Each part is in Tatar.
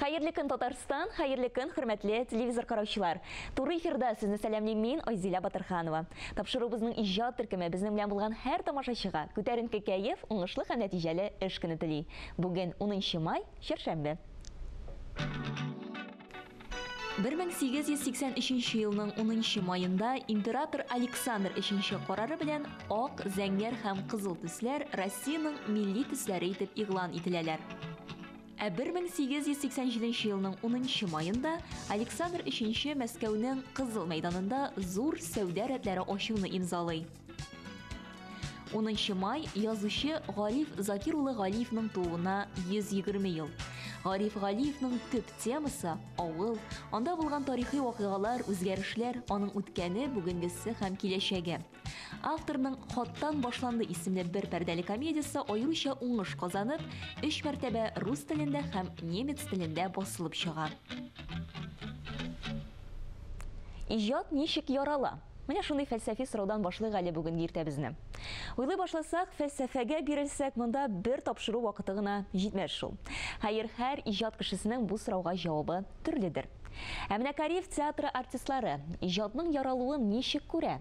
Хәерле көн, Татарстан, хәерле көн, хөрмәтле телевизор караучылар. Туры эфирда сезне сәламлим мин, Айзилә Батырханова. Тапшыруыбызның иҗат төркеме безнең белән булган һәр тамашачыга күтәренке кәеф, уңышлы һәм нәтиҗәле эш көне тели. Бүген 10 май, чәршәмбе. 1883 елның 10 маенда император Александр III карары белән ак, зәңгәр һәм кызыл төсләр Россиянең милли төсләре итеп игълан ителәләр. Ә 1887 елның 10 маенда Александр III Мәскәүнең Кызыл мәйданында зур сәүдә рәтләре ачуны имзалый. 10 май язучы Гариф Закир улы Галиевның тууына 120 ел. Гариф Галиевның төп темасы авыл, анда булган тарихи вакыйгалар, үзгәрешләр, аның үткәне, бүгенгесе һәм киләчәге. Авторның Хаттан башланды исемле бер пәрдәле комедиясе аеруча уңыш казанып, өч мәртәбә рус телендә һәм немец телендә басылып чыга. Иҗат ничек ярала? Менә шундый фәлсәфи сораудан башлыйк әле бүгенге иртәбезне. Уйлый башласак, фәлсәфәгә бирелсәк, монда бер тапшыру вакыты гына җитмәс шул. Хәер, һәр иҗат кешесенең бу сорауга җавабы төрледер. Ә менә Кариев театры артистлары иҗатның яралуын ничек күрә?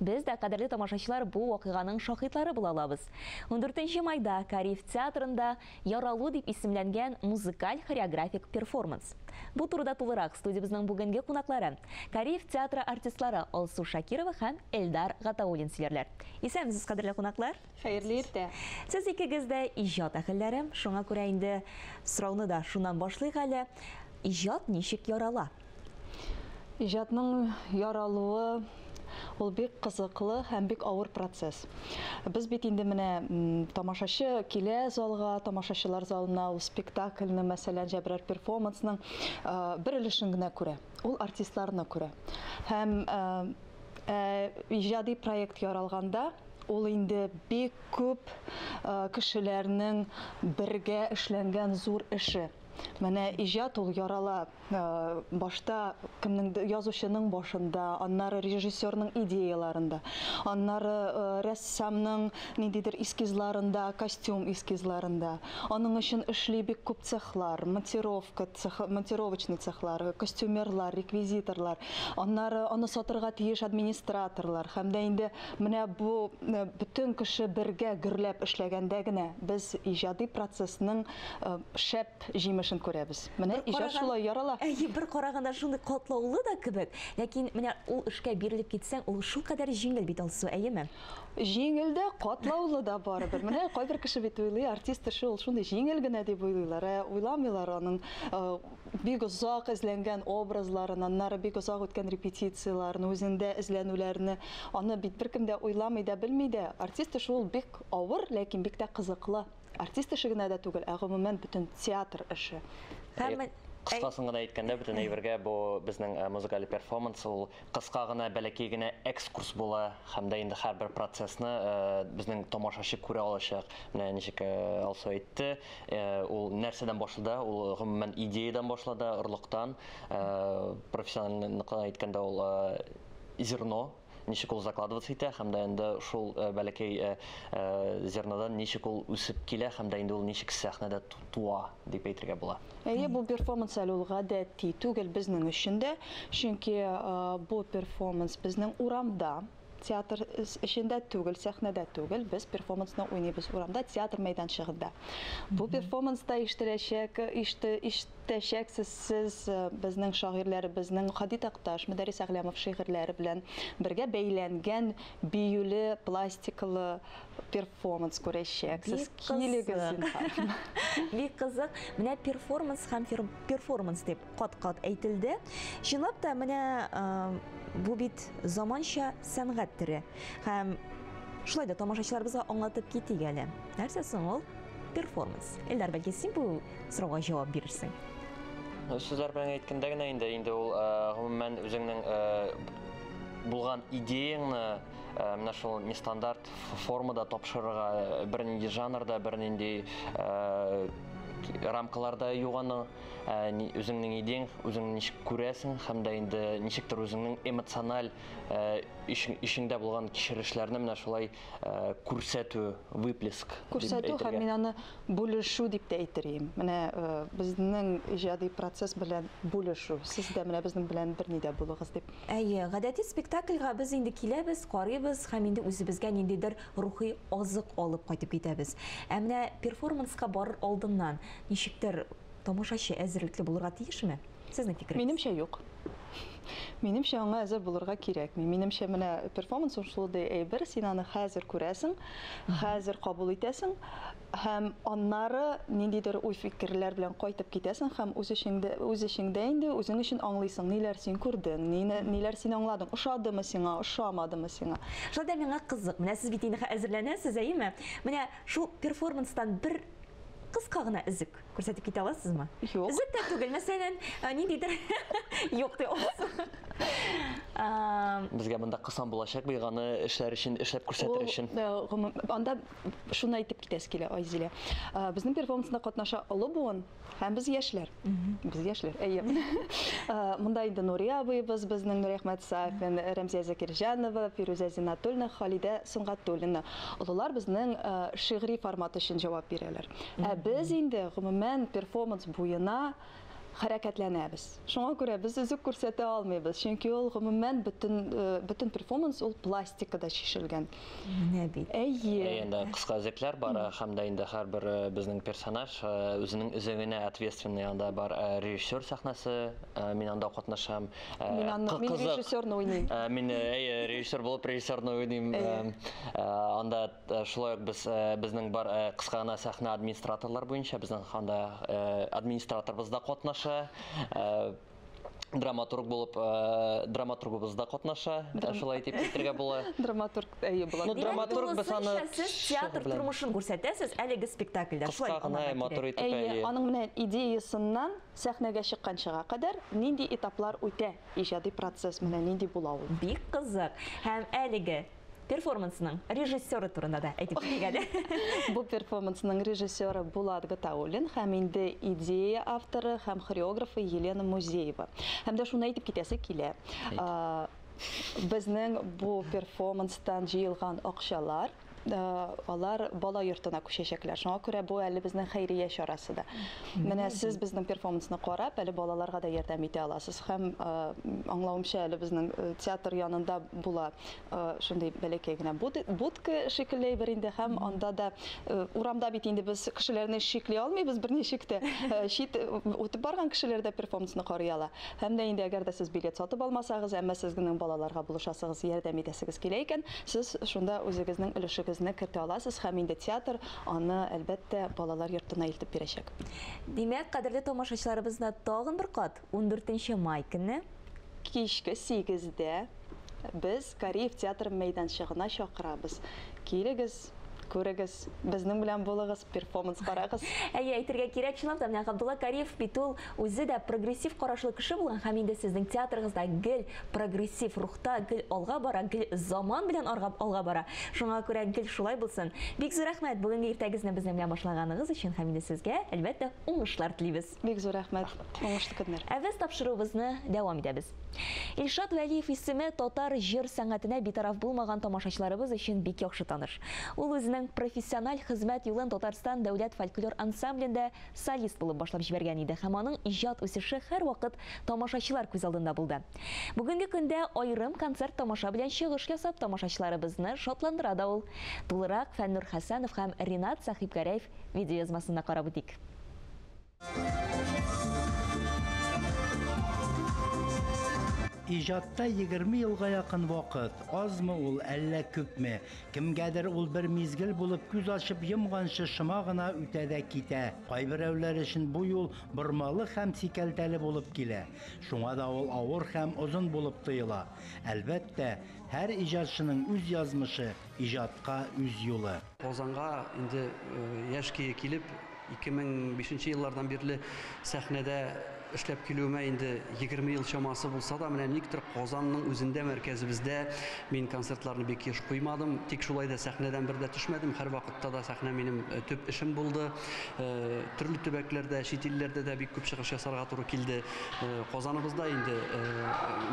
Без дә, кадерле тамашачылар, бу вакыйганың шаһитлары була алабыз. 14 майда Кариев театрында Яралу дип исемләнгән музыкаль хореографик перформанс. Бу турыда тулырак студиябезнең бүгенге кунаклары Кариев театры артистлары Алсу Шакирова һәм Эльдар Гатауллин сөйләрләр. Исәнмесез, кадерле кунаклар. Хәерле иртә. Сез икегез дә иҗат әһелләре, шуңа күрә инде сорауны да шуннан башлыйк әле. Иҗат ничек ярала? Иҗатның яралуы ул бик кызыклы һәм бик авыр процесс. Без бит инде менә тамашачы килә залга, тамашачылар залына, ул спектакльне, мәсәлән, җәбрәр перформансның бер өлешен генә күрә. Ул артистларны күрә. Һәм иҗади проект яралганда, ул инде бик күп кешеләрнең бергә эшләнгән зур эше. Менә иҗат ул ярала башта кемнең язучының башында, аннары режиссерның идеяларында, аннары рәссамның ниндидер эскизларында, костюм эскизларында. Аның өчен эшли бик күп цехлар, монтировка цех, монтировочный цехлар, костюмерлар, реквизиторлар. Аннары аны сатырга тиеш администраторлар. Һәм дә инде менә бу бөтен кеше бергә гөрләп эшләгәндә генә без иҗади процессның шәп җимешен күрәбез. Менә иҗат шулай ярала. Әйе, бер караганда шундый катлаулы да кебек, ләкин менә ул эшкә бирелеп китсәң, ул шулкадәр җиңел бит, Алсу, әйеме? Җиңел дә, катлаулы да барыбер. Менә кайбер кеше бит уйлый, артист эше ул шундый җиңел генә дип уйлыйлар. Ә уйламыйлар аның бик озак эзләнгән образларын, аннары бик озак үткән репетицияләрне, үзендә эзләнүләрне. Аны бит беркем дә уйламый да, белми дә. Артист эше ул бик авыр, ләкин бик тә кызыклы. Артист эше генә дә түгел, ә гомумән бөтен театр эше. Һәм Кыскасын гына әйткәндә, бөтен әйбергә бу безнең музыкаль перформанс ул кыска гына, бәләкәй генә экскурс була, һәм дә инде һәрбер процессны безнең тамашачы күрә алачак. Менә ничек Алсу әйтте, ул нәрсәдән башлады? Ул гомумән идеядан башлады, орлыктан. Профессиональныкы әйткәндә ул зерно, ничек ул закладываться итә, һәм дә инде шул бәләкәй зернодан ничек ул үсеп килә, һәм дә инде ул ничек сәхнәдә туа дип әйтергә була. Әйе, бу перформанс әле ул гадәти түгел безнең өчен дә, чөнки бу перформанс безнең урамда, театр эчендә түгел, сәхнәдә түгел, без перформансны уйныйбыз урамда, театр мәйданчыгында. Бу перформанста ишетеләчәк, ишетәчәксез сез безнең шагыйрьләребезнең Һади Такташ, Мөдәррис Әгъләмов шигырьләре белән бергә бәйләнгән биюле, пластикалы перформанс күрәчәксез. Килегез, зинһар. Бик кызык. Менә перформанс һәм перформанс дип кат-кат әйтелде. Чынлап та, менә бу бит заманча сәнгать төре. Һәм шулай да тамашачыларыбызга аңлатып китик әле. Нәрсә соң ул перформанс? Эльдар, бәлки син бу сорауга җавап бирерсең? Сүзләр белән әйткәндә генә инде, инде ул гомумән үзеңнең булган идеяңны менә шул нестандарт формада тапшырырга, бернинди жанрда, бернинди Рамкаларда юк аның, үзеңнең идеяң, үзең ничек күрәсең һәм дә инде ничектер үзеңнең эмоциональ эчеңдә булган кичерешләрне менә шулай күрсәтү, выплеск. Күрсәтү һәм мин аны бүлешү дип тә әйтер идем. Менә безнең иҗади процесс белән бүлешү. Сез дә менә безнең белән бернидә булыгыз дип. Әйе, гадәти спектакльгә без инде киләбез, карыйбыз һәм инде үзебезгә ниндидер рухи азык алып кайтып китәбез. Ә менә перформанска барыр алдыннан ничектер тамашачы әзерлекле булырга тиешме? Сезнең фикерегез? Минемчә, юк. Минемчә, аңа әзер булырга кирәкми. Минемчә, менә перформанс ул шундый әйбер, син аны хәзер күрәсең, хәзер кабул итәсең һәм аннары ниндидер уй-фикерләр белән кайтып китәсең һәм үз эчеңдә инде үзең өчен аңлыйсың, ниләр син күрдең, ниләр син аңладың, ошадымы сиңа, ошамадымы сиңа. Шулай да миңа кызык. Менә сез бит инде әзерләнәсез, әйеме? Менә шул перформанстан бер кыска гына өзек күрсәтеп китә аласызмы? Юк. Өзек тә түгел, мәсәлән, ниндидер юк ди аласыз. Безгә монда кысан булачак бит аны эшләр өчен, эшләп күрсәтер өчен. Анда шуны әйтеп китәсе килә, Айзилә. Безнең перформансында катнаша олы буын һәм без яшьләр. Без яшьләр, әйе. Монда инде Нури абыебыз, безнең Нуриәхмәт Сафин, Рәмзия Закирҗанова, Фирүзә Зиннатуллина, Халидә Сөнгатуллина. Олылар безнең шигъри формат өчен җавап бирәләр. Ә без инде гомумән перформанс буена хәрәкәтләнәбез. Шуңа күрә без өзек күрсәтә алмыйбыз, чөнки ул гомумән бөтен перформанс ул пластикада чишелгән. Менә бит. Әйе. Инде кыска өзекләр бар, һәм дә инде һәрбер безнең персонаж үзенең өзегенә ответственный. Анда бар режиссер сәхнәсе, мин анда катнашам. Мин режиссерны уйныйм. Мин, әйе, режиссер булып режиссерны уйныйм. Анда шулай ук безнең бар кыска гына сәхнә администраторлар буенча, безнең анда администраторыбыз да катнаша. Драматург булып драматургыбыз да катнаша, шулай дип әйтергә була. Драматург, әйе, була. Ну, драматург без аны сез театр тормышын күрсәтәсез әлеге спектакльдә. Кыска гына, матур итеп, әйе. Аның менә идеясыннан сәхнәгә чыкканчыга кадәр нинди этаплар үтә иҗади процесс, менә нинди була ул. Бик кызык. Һәм әлеге перформансның режиссеры турында да әйтеп китик әле. Бу перформансның режиссеры Булат Гатауллин һәм инде идея авторы һәм хореографы Елена Музеева. Һәм дә шуны әйтеп китәсе килә. Безнең бу перформанстан җыелган акчалар алар бала йортына күчәчәкләр. Шуңа күрә бу әле безнең хәйрия чарасы да. Менә сез безнең перформансны карап, әле балаларга да ярдәм итә аласыз. Һәм аңлавымча, әле безнең театр янында була шундый бәләкәй генә будка шикелле бер инде, һәм анда да урамда бит инде без кешеләрне чикли алмыйбыз берничек тә. Чит үтеп барган кешеләр дә перформансны карый ала. Һәм дә инде әгәр дә сез билет сатып алмасагыз, әмма сезнең балаларга булышасыгыз, ярдәм итәсегез килә икән, сез шунда үзегезнең өлешегезне кертә аласыз һәм инде театр аны, әлбәттә, балалар йортына илтеп бирәчәк. Димәк, кадерле тамашачыларыбызны тагын бер кат 14 май көнне кичке 8дә без Кариев театры мәйданчыгына чакырабыз. Килегез, күрегез, безнең белән булыгыз, перформанс карагыз. Әйе, әйтергә кирәк, чынлап та, менә Габдулла Кариев бит ул үзе дә прогрессив карашлы кеше булган һәм инде сезнең театрыгызда гел прогрессив рухта, гел алга бара, гел заман белән алга бара. Шуңа күрә гел шулай булсын. Бик зур рәхмәт бүгенге иртәгезне безнең белән башлаганыгыз өчен һәм инде сезгә, әлбәттә, уңышлар телибез. Бик зур рәхмәт. Уңышлы көннәр. Ә без тапшыруыбызны дәвам итәбез. Илшат Вәлиев исеме татар җыр сәнгатенә битараф булмаган тамашачыларыбыз өчен бик яхшы таныш. Ул үзенең профессиональ хезмәт юлын Татарстан дәүләт фольклор ансамблендә солист булып башлап җибәргән иде һәм аның иҗат үсеше һәрвакыт тамашачылар күз алдында булды. Бүгенге көндә аерым концерт тамаша белән чыгыш ясап тамашачыларыбызны шатландыра да ул. Тулырак Фәннур Хәсәнов һәм Ринат Сәхибгәрәев видеоязмасында карап үтик. Иҗатта 20 елга якын вакыт, азмы ул, әллә күпме? Кемгәдер ул бер мизгел булып күз ачып йомганчы шома гына үтә дә китә. Кайберәүләр өчен бу юл бормалы һәм сикәлтәле булып килә. Шуңа да ул авыр һәм озын булып тоела. Әлбәттә, һәр иҗатчының үз язмышы, иҗатка үз юлы. Казанга инде яшь көе килеп 2005 еллардан бирле сәхнәдә эшләп килүемә инде 20 ел чамасы булса да, менә никтер Казанның үзендә, мәркәзебездә мин концертларны бик еш куймадым. Тик шулай да сәхнәдән бер дә төшмәдем. Һәрвакытта да сәхнә минем төп эшем булды. Төрле төбәкләрдә, чит илләрдә дә бик күп чыгыш ясарга туры килде. Казаныбызда инде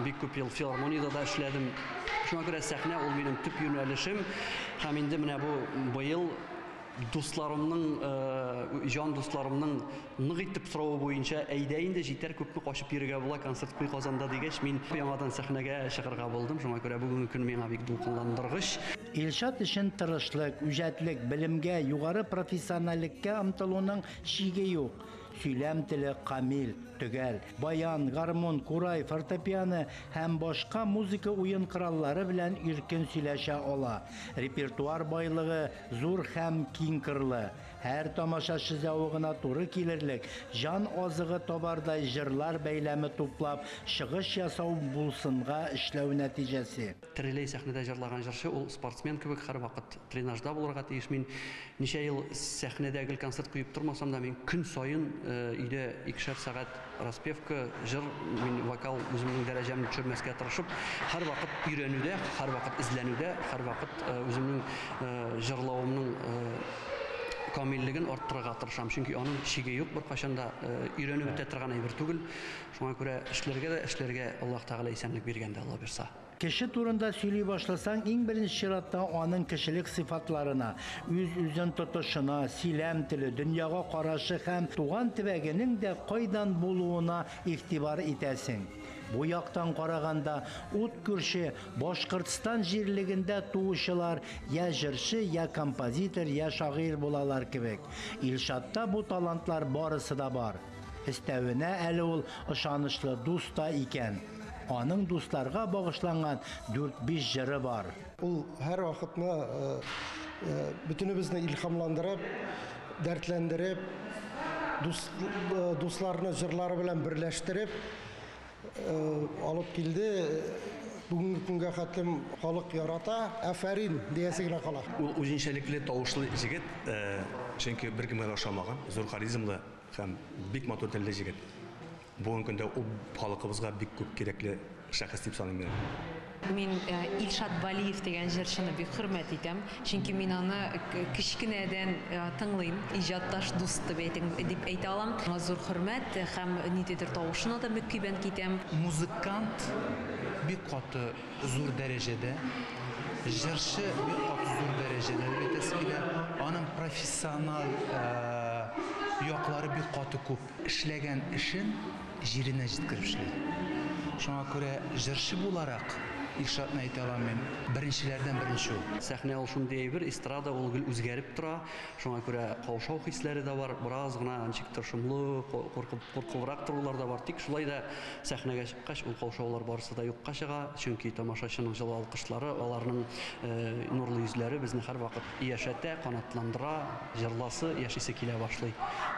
бик күп ел филармониядә дә эшләдем. Шуңа күрә сәхнә ул минем төп юнәлешем. Һәм инде менә бу быел дусларымның, җан дусларымның нык итеп соравы буенча, әйдә инде җитәр, күпме качып йөрергә була, концерт куй Казанда дигәч, мин яңадан сәхнәгә чыгарга булдым. Шуңа күрә бүгенге көн миңа бик дулкынландыргыч. Илшат өчен тырышлык, үҗәтлек, белемгә, югары профессиональлеккә омтылуның чиге юк. Сөйләм теле камил, төгәл. Баян, гармун, курай, фортепиано һәм башка музыка уен кораллары белән иркен сөйләшә ала. Репертуар байлыгы зур һәм киң кырлы. Һәр тамашачы зәвыгына туры килерлек, җан азыгы табардай җырлар бәйләме туплап, чыгыш ясау булсынга эшләү нәтиҗәсе. Тереләй сәхнәдә җырлаган җырчы ул спортсмен кебек һәрвакыт тренажда булырга тиеш. Мин ничә ел сәхнәдә гел концерт куеп тормасам да, мин көн саен өйдә 2-шәр сәгать распевка, җыр, мин вокал үземнең дәрәҗәмне төшермәскә тырышып, һәрвакыт өйрәнүдә, һәрвакыт эзләнүдә, һәрвакыт үземнең җырлавымның камиллеген арттырырга тырышам. Чөнки аның чиге юк, беркайчан да өйрәнеп бетә торган әйбер түгел. Шуңа күрә эшләргә дә эшләргә Аллаһ Тәгалә исәнлек биргәндә, Алла бирса. Кеше турында сөйли башласаң, иң беренче чиратта аның кешелек сыйфатларына, үз-үзен тотышына, сөйләм теле, дөньяга карашы һәм туган төбәгенең дә кайдан булуына игътибар итәсең. Бу яктан караганда, ут күрше Башкортстан җирлегендә туучылар я җырчы, я композитор, я шагыйрь булалар кебек. Илшатта бу талантлар барысы да бар. Өстәвенә әле ул ышанычлы дус та икән. Аның дусларга багышланган 4-5 җыры бар. Ул һәр вакытны бөтенебезне илһамландырып, дәртләндереп, дусларны җырлары белән берләштереп алып килде. Бүгенге көнгә хәтлем халык ярата, афәрин диясе генә кала. Ул үзенчәлекле тавышлы җегет, чөнки беркемгә дә ошамаган, зур харизмлы һәм бик матур телле җегет. Бүгенге көндә ул халкыбызга бик күп кирәкле шәхес дип саныйм мин. Мин Илшат Вәлиев дигән җырчыны бик хөрмәт итәм, чөнки мин аны кечкенәдән тыңлыйм, иҗатташ дус дип әйтә алам. Аңа зур хөрмәт һәм ниндидер тавышына да мөкиббән китәм. Музыкант бик каты зур дәрәҗәдә, җырчы бик каты зур дәрәҗәдә дип әйтәсе килә. Аның профессиональ яклары бик каты күп. Эшләгән эшен җиренә җиткереп эшли. Шуңа күрә җырчы буларак Илшатны әйтә алам мин, беренчеләрдән беренче ул. Сәхнә ул шундый әйбер, эстрада ул гел үзгәреп тора. Шуңа күрә каушау хисләре дә бар, бераз гына ничектер шомлы, куркыбрак торулар да бар. Тик шулай да сәхнәгә чыккач, ул каушаулар барысы да юкка чыга, чөнки тамашачының җылы алкышлары, аларның нурлы йөзләре безне һәрвакыт яшәтә, канатландыра, җырласы, яшисе килә башлый.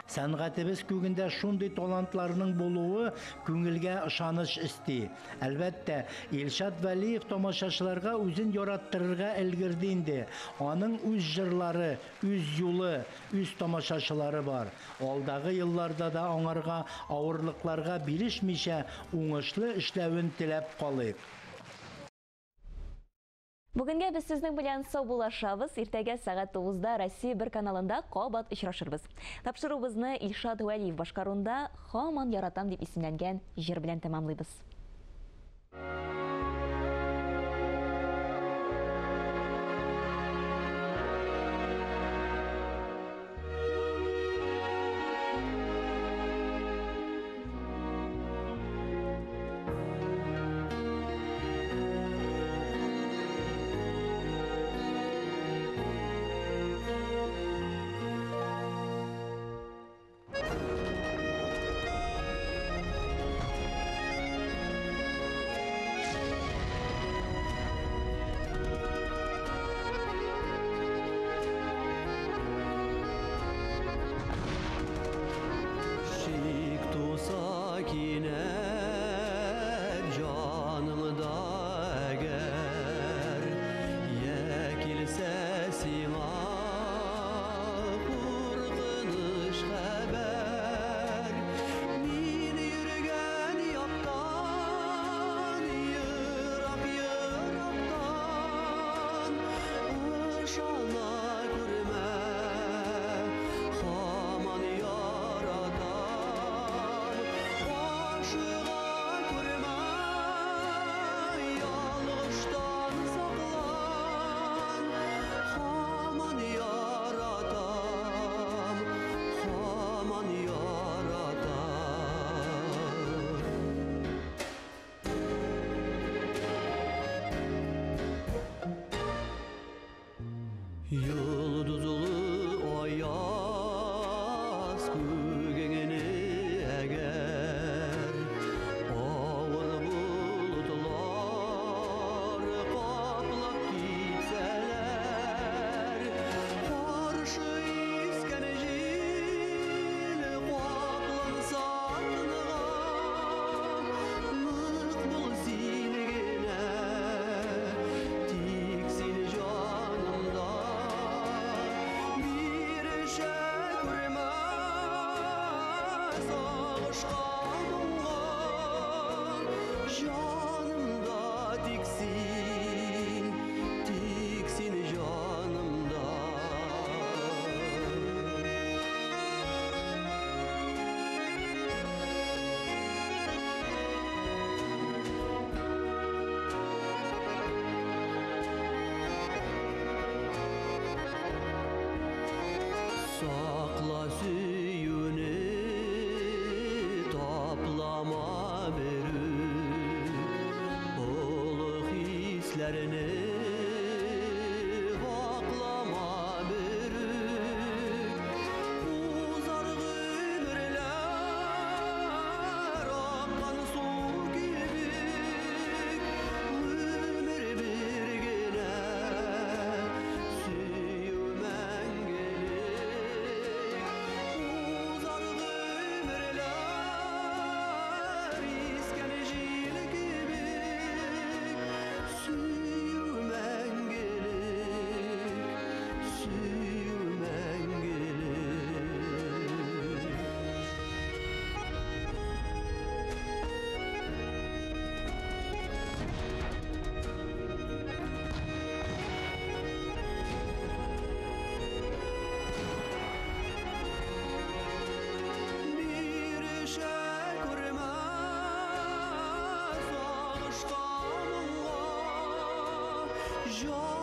Сәнгатебез күгендә шундый талантларның булуы күңелгә ышаныч өсти. Әлбәттә, Илшат Вәлиев тамашачыларга үзен яраттырырга өлгерде инде. Аның үз җырлары, үз юлы, үз тамашачылары бар. Алдагы елларда да аңарга авырлыкларга бирешмичә уңышлы эшләвен теләп калыйк. Бүгенгә без сезнең белән саубуллашабыз. Иртәгә сәгать 9-да Россия бер каналында кабат очрашырбыз. Тапшыруыбызны Илшат Вәлиев башкаруында «Һаман яратам» дип исемләнгән җыр белән тәмамлыйбыз. Йолдызлы аяз күгеңне әгәр авыр болытлар каплап китсәләр, каршы искән җил капланса тынга, нык бул син генә, тик син җанымда. Бирешә күрмә сагышка, моңга, җанымда тик син, тик син җанымда. Сакла сөюне, таплама берүк, олы хисләрне ваклама берүк. Узар гомерләр аккан су кебек, гомер бер генә, сөю мәңгелек. Узар гомерләр искән җил кебек, сөю мәңгелек, сөю мәңгелек. Бирешә күрмә сагышка, моңга, җанымда.